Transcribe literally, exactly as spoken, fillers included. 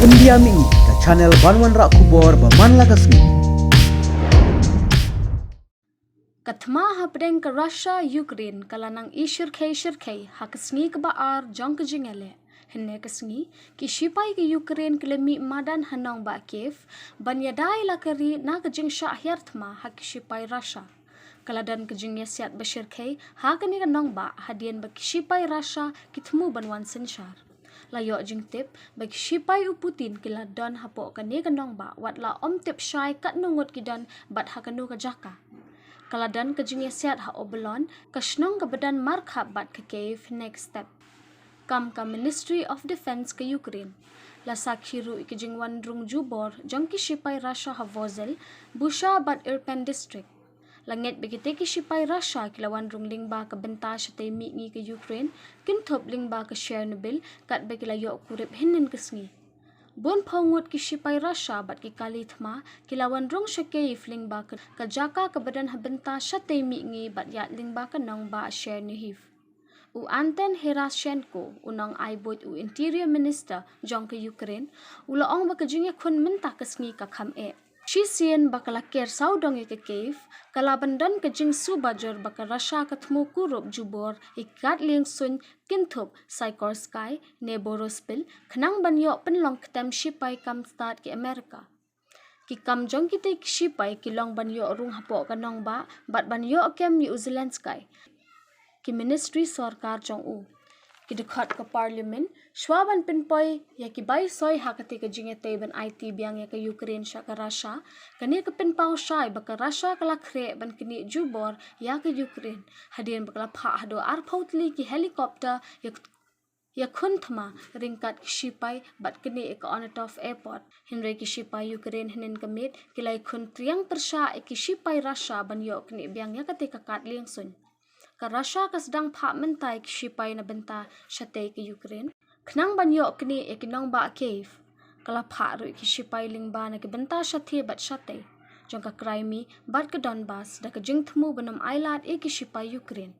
India Mini, ka channel ban wanrah khubor ba man la ka sngi. Ka thma hapdeng ka Russia Ukraine ka la nang i shyrkhei shyrkhei ha ka sngi kaba ar jong ka jingïaleh. Hynne ka sngi, ki shipai ka Ukraine ki la mih madan ha nongbah Kiev ban ïada ïa la ka ri na ka jingshah hiar thma ha ki shipai Russia. Ka la don ka jingïasiat ba shyrkhei ha kane ka nongbah hadien ba ki shipai Russia ki thmu ban wan synshar. La ïoh jingtip ba ki shipai u Putin ki la don hapoh kane ka nongbah wat la ym tip shai katno ngut ki don bad ha kano ka jaka. Ka la don ka jingïasiat ha Obolon, ka shnong kaba don markhap bad ka Kiev hynne ka step. Kam ka Ministry of Defence ka Ukraine, la sakhi ruh ïa ka jingwan rung jubor jong ki shipai Russia ha Vozel, Bucha bad Irpin district. La ngeit ba kitei ki shipai Russia ki la wan rung lyngba ka bynta shatei mihngi ka Ukraine, kynthup lyngba ka Chernobyl, katba ki la ïoh kurip hynnin ka sngi. Bun phew ngut ki shipai Russia bad ki kali thma ki la wan rung sha Kiev lyngba ka, ka jaka kaba don ha bynta shatei mihngi bad ïaid lyngba ka nongbah Chernihiv. U Anton Herashenko, u nongai buit u Interior Minister jong ka Ukraine, u la ong ba ka jingïakhun mynta ka sngi ka kham eh. Shisien ba ka la ker sawdong ïa ka Kiev, ka la ban don ka jingsuba jur ba ka Russia ka thmu kurup jubor ïa ki kad lieng suiñ kynthup Sikorskaya ne Boryspil, khnang ban ïoh pynlong ktem shipai kam stad ki Amerika. Ki kam jong kitei ki shipai ki long ban ïoh rung hapoh ka nongbah bad ban ïoh kem ïa u Zelensky, ki ministry sorkar jong u. Ki dkhot ka Parliament, shwa ban pynpoi ïa ki bai soi ha katei ka jingïatei ban aiti biang ïa ka Ukraine sha ka Russia, kane ka pynpaw shai ba ka Russia ka la khreh ban knieh jubor ïa ka Ukraine hadien ba ka la phah haduh arphew tylli ki helicopter ïa, ïakhun thma ryngkat ki shipai bad knieh ïa ka Onatov Airport. Hynrei ki shipai Ukraine hynnin ka miet ki la ïakhun triang pyrshah ïa ki shipai Russia ban ïoh knieh biang ïa katei ka kad lieng suiñ. Ka Russia ka sdang phah mynta ïa ki shipai na bynta shatei ka Ukraine khnang ban ïoh knieh ïa ki nongbah Kiev. Ka la phah ruh ïa ki shipai lyngba na ki bynta shathie bad shatei jong ka Crimea bad ka Donbas da ka jingthmu ban ym ailad ïa ki shipai Ukraine.